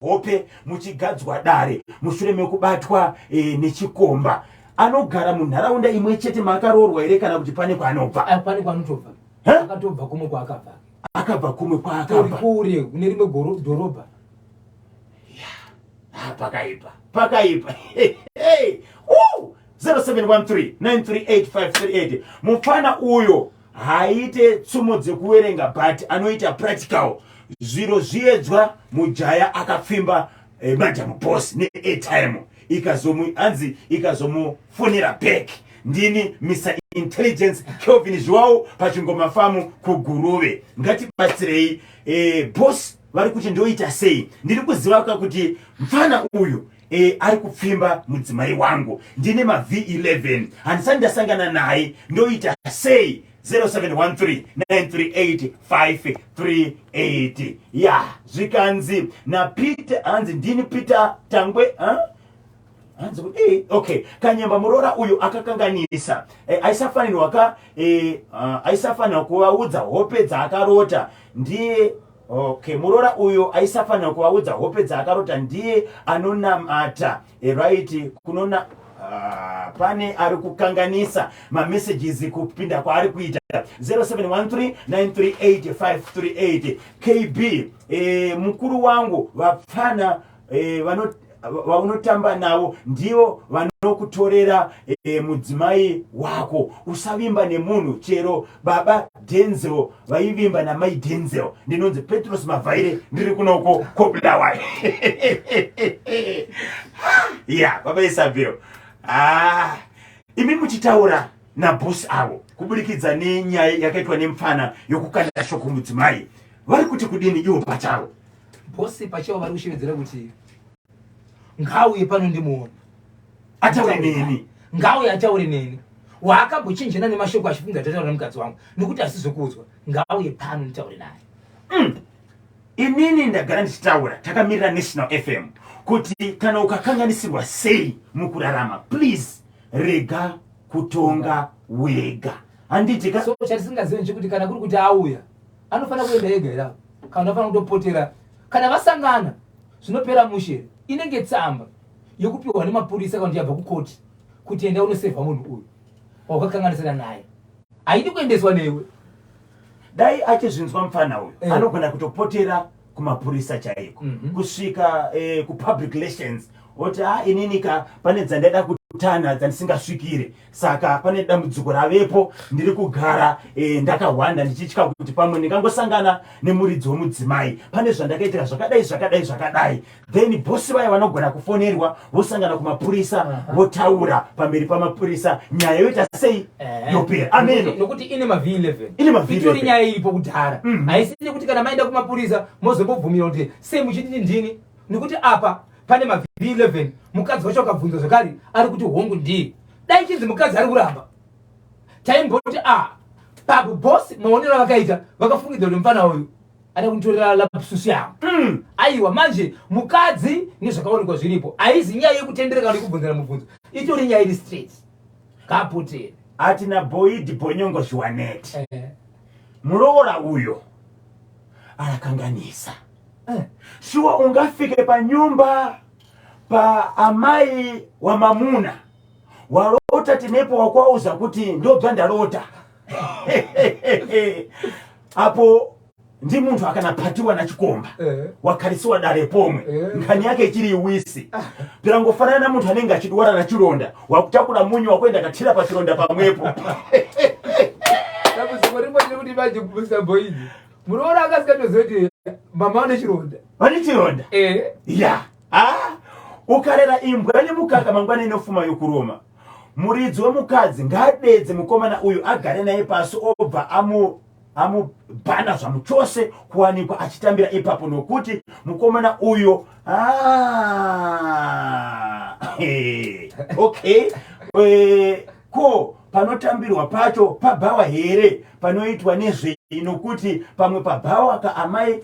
hope muchigadzwa dare mushure mekubatwa e, nechikomba. Anogara munharaunda imwe chete maakaroorwa here kana kuti pane kwaanobva? Ah, pane kwaanotobva. Akatobva kumwe kwaakabva. Akabva kumwe kwaakabva. Kure kune rimwe dhorobha. Ah, pakaipa pakaipa. Hey, 0713938538. Mupfana uyo haaite tsumo dzekuverenga but anoita practical. Zviro zviedzwa mujaya akapfimba madam boss neairtime ikazomu hanzi ikazomufonera back. Ndini Mr Intelligence Kelvin Zhuwawo pachingoma famu kuGuruve. Ngatibatsirei boss vari kuti ndoita sei? Ndiri kuziva ka kuti mfana uyu ari kupfimba mudzimai wangu. Ndine ma V11, handisati ndasangana naye. Ndoita sei? 0713938538. Ya, zvikanzi naPeter, hanzi ndini Peter Tangwe, huh? Hanzi okay, Kanyemba, muroora uyu akakanganisa, aisafanirwa ka aisafanirwa kuvaudza hope dzaakarota ndiye. Okay, muroora uyu aisafanirwa kuvaudza hope dzaakarota ndiye anonamata. Right, kunona pane ari kukanganisa mamessages kupinda kwaari kuita. 0713938538. KB, mukuru wangu, vapfana vaunotamba navo ndivo vanokutorera mudzimai wako. Usavimba nemunhu, chero baba Denzel vaivimba namai Denzel. Ndinonzi Petros Mavhaire, ndiri kunoko koBulawayo. Ya, baba Isabel, ah, imi muchitaura nabhosi avo kuburikidza nenyaya yakaitwa nemufana yokukanda shoko mudzimai, vari kuti kudini ivo pachavo? Bhosi pachavo vari kushevedzera kuti ngauye pano ndimuone. Ataure neni. Ngauye ataure neni. Waakambochinjana nemashoko achifunga tataura nemukadzi wangu, nekuti asizokuudzwa. Ngauye pano nditaure naye. Inini ndagara ndichitaura takamirira National FM kuti kana ukakanganisirwa sei mukurarama, please rega kutonga wega, handiti ka? So chatisingazivi ndechekuti kana kuri kuti auya, anofanira kuenda ega here apo, kana anofanira kutopotera? Kana vasangana zvinopera mushe, inenge tsamba yekupiwa nemapurisa kana kuti yabva kukoti kuti enda unosevha munhu uyu wakakanganisana naye, haidi kuendeswa newe. Dai achizvinzwa mufana uyu, anogona kutopotera kumapurisa chaiko, kusvika kupublic relations, oti a inini ka pane dzandaida kutana dzandisingasvikire, saka pane dambudziko ravepo. Ndiri kugara ndakahwanda ndichitya kuti pamwe ndingangosangana nemuridzi wemudzimai, pane zvandakaitika zvakadai zvakadai zvakadai. Then bhosi vaya vanogona kufonerwa, vosangana kumapurisa, votaura pamberi pamapurisa, nyaya yoita sei? Yopera. Ameno. Nokuti ine maV11. Ine maV11. Itori nyaya iripo kudhara. Haisi nekuti kana maenda kumapurisa mozombobvumira kuti sei muchititi ndini, nekuti apa pane maV11. Mukadzi wacho akabvunzwa zvakare ari kuti hongu ndiye. Dai chinzi mukadzi ari kuramba, taimboti a papo bosi maonero avakaita vakafungidza kuti mufana uyu ada kunditorera lapsusu yangu. Aiwa, manje mukadzi nezvakaonekwa zviripo, haizi nyaya yekutendereka kana yekubvunzana mubvunzo, itori nyaya iri straight. Kapotere. Ati naBoidi Bonyongo Zviwaneti, muroora uyo arakanganisa. Shuwa ungafike panyumba pa amai wa mamuna walota tinepo wakwauza kuti ndobva ndalota apo ndi munthu akanapatiwa na chikomba, wakhalisiwa dare pomwe, nkhani yake ichiri iwisi, pirangofanana na munthu anenge achidwara na chilonda, wakutakula munyu wakuenda kathira pa chilonda pamwepo. Dambudziko rimwe ndekuti manje Mr Boidi, muroora akasikatoziva kuti mama vane chironda. Vane chironda. Ya, ah, ukarera imbwa nemukaka, mangwana inofuma yokuruma. Muridzi wemukadzi ngaadedze mukomana uyu, agare naye pasi, obva amubhana zvamuchose kuwanikwa achitambira ipapo, nokuti mukomana uyo, ah, okay, ko panotambirwa pacho pabhawa here? Panoitwa nezvei? Nokuti pamwe pabhawa ka amai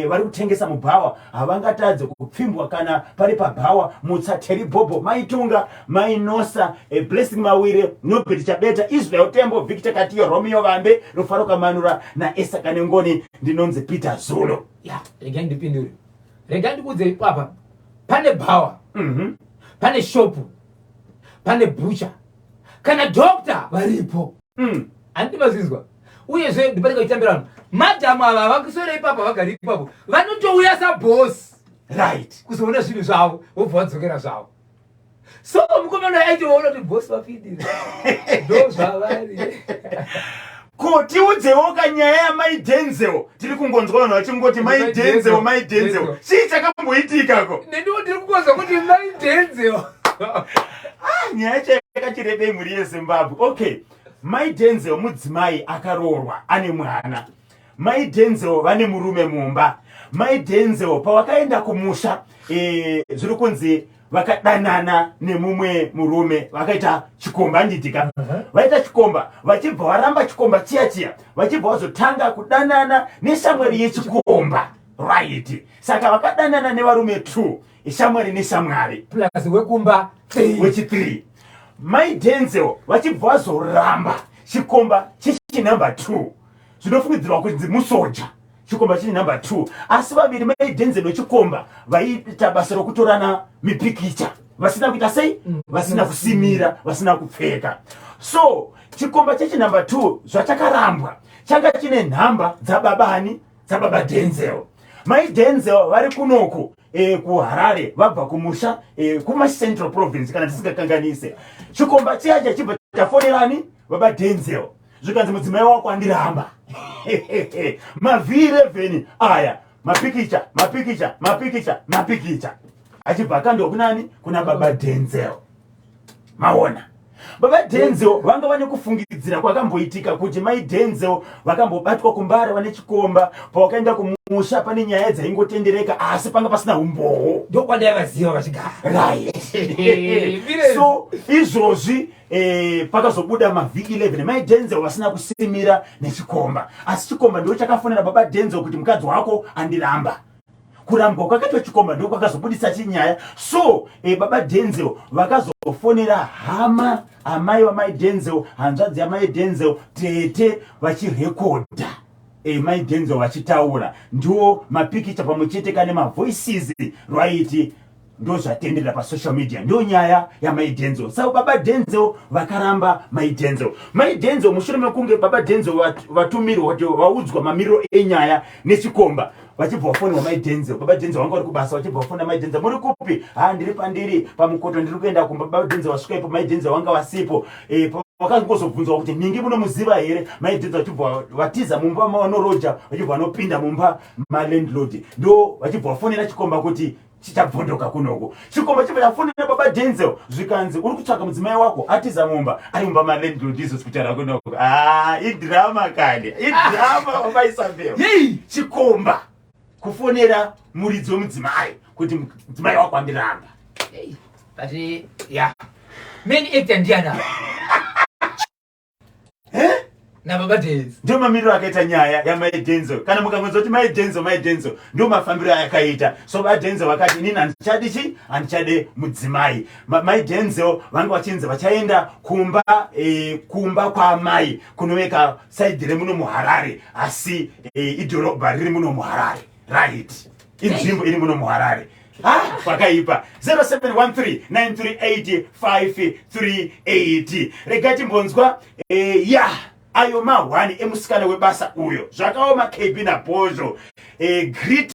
vari kutengesa mubhawa havangatadze kupfimbwa kana pari pabhawa. Mutsa Teribhobho, Maitunga, Mainosa, Blessing Mawire, Nobert Chabeta, Israel Tembo, Victor Katiyo, Romeo Vambe, Rufaro Kamanura naEsa Kanengoni. Ndinonzi Peter Zulu. Ya, regai ndipindure. Rega ndikuudze apa, pane bhawa, Pane shopu, pane bhucha, kana doctor varipo. Handiti mazvinzwa? Uyezve ndipanenge vachitambira vanhu. Madhamu ava havakuswera ipapo, havagari ipapo, vanotouya sabhosi kuzoona zvinhu zvavo, vobva vadzokera zvavo. So mukomana aitoona kuti bhosi vapindira, ndo zvavari. Ko tiudzewo kanyaya yamai Denzel. Tiri kungonzwa vanhu vachingoti mai Denzel, mai Denzel. Chii chakamboitikako? Neniwo ndiri kungonzwa kuti mai Denzel. Ah, nyaya yacho yakachirebei, mhuri yeZimbabwe. Okay, mai Denzel mudzimai akaroorwa, ane mwana. Mai Denzel vane murume mumba. Mai Denzel pavakaenda kumusha, zviri kunzi vakadanana nemumwe murume, vakaita chikomba, handitika? Vaita chikomba, vachibva varamba chikomba chiya chiya, vachibva vazotanga kudanana neshamwari yechikomba, right? Saka vakadanana nevarume two, shamwari neshamwari. Plus wekumba. Wechi3. Mai Denzel vachibva vazoramba chikomba chechinumber 2, zvinofungidzirwa kunzi musoja. Chikomba chiri number 2, asi vaviri mai Denzel nechikomba vaiita basa rokutorana mipikicha vasina kuita sei? Vasina kusimira, vasina kupfeka. So chikomba chechinumber 2 zvachakarambwa, changa chine nhamba dzababani, dzababa Denzel. Mai Denzel vari kunoku kuHarare, vabva kumusha kumaCentral Province kana tisingakanganise. Chikomba chiya chachibva chafonerani baba Denzel, zvikanzi, "Mudzimai wako andiramba." Mav11 aya, mapikicha, mapikicha, mapikicha, mapikicha achibva akandwa kunani? Kuna baba Denzel. Maona, baba Denzel vanga vane kufungidzira kwakamboitika kuti mai Denzel vakambobatwa kuMbare vane chikomba. Pawakaenda kumusha, pane nyaya dzaingotendereka, asi panga pasina umbowo. Ndokwandaivaziva vachigara. So izvozvi pakazobuda maV11, mai Denzel vasina kusimira nechikomba, asi chikomba ndo chakafonera baba Denzel kuti, "Mukadzi wako andiramba." Kurambwa kwakaitwa chikomba ndo kwakazobudisa chinyaya. So baba Denzel vakazofonera hama, amai vamai Denzel, hanzvadzi yamai Denzel, tete, vachirekodha mai Denzel vachitaura. Ndiwo mapikicha pamwe chete kane mavoices, right? Ndo zvatenderera pasocial media, ndo nyaya yamai Denzel. Saka baba Denzel vakaramba mai Denzel. Mai Denzel, mushure mekunge baba Denzel vatumirwa kuti vaudzwa mamiriro enyaya nechikomba, vachibva vafonerwa mai Denzel. Baba Denzel vanga vari kubasa, vachibva vafona mai Denzel, "Muri kupi?" "Ha, ndiri pandiri pamukoto, ndiri kuenda kumba." Baba Denzel vasvika ipo, mai Denzel vanga vasipo. Vakangozobvunzwa kuti, "Ningi munomuziva here?" Mai Denzel vachibva vatiza mumba mavanoroja, vachibva vanopinda mumba malandlord. Ndo vachibva vafonera chikomba kuti chichabvondoka kunoko. Chikomba chibva chafonera baba Denzel, zvikanzi, "Uri kutsvaga mudzimai wako, atiza mumba, ari mumba malandlord." Izvo kutaura kunoko, ah, idrama kani, idrama, baba Isabel. Yei! Chikomba kufonera muridzi wemudzimai kuti, "Mudzimai wako andiramba." Hey, but yeah, main actor ndiana nababa Denzel. Ndio mamiriro akaita nyaya yamai Denzel. Kana mukangonzwa kuti mai Denzel, mai Denzel, ndo mafambiro ayakaita. So baDenzel vakati, "Inini handichadi chi handichade mudzimai." Mai Denzel vanga vachinzi vachaenda kumba, kumba kwaamai kunoveka side remuno muHarare, asi idhorobha riri muno muHarare, right? Inzvimbo iri muno muHarare. Ah, pakaipa. 0713938538. Regai timbonzwa ya ayo ma1 emusikana webasa uyo. Zvakaoma. KB nabhozho, greet.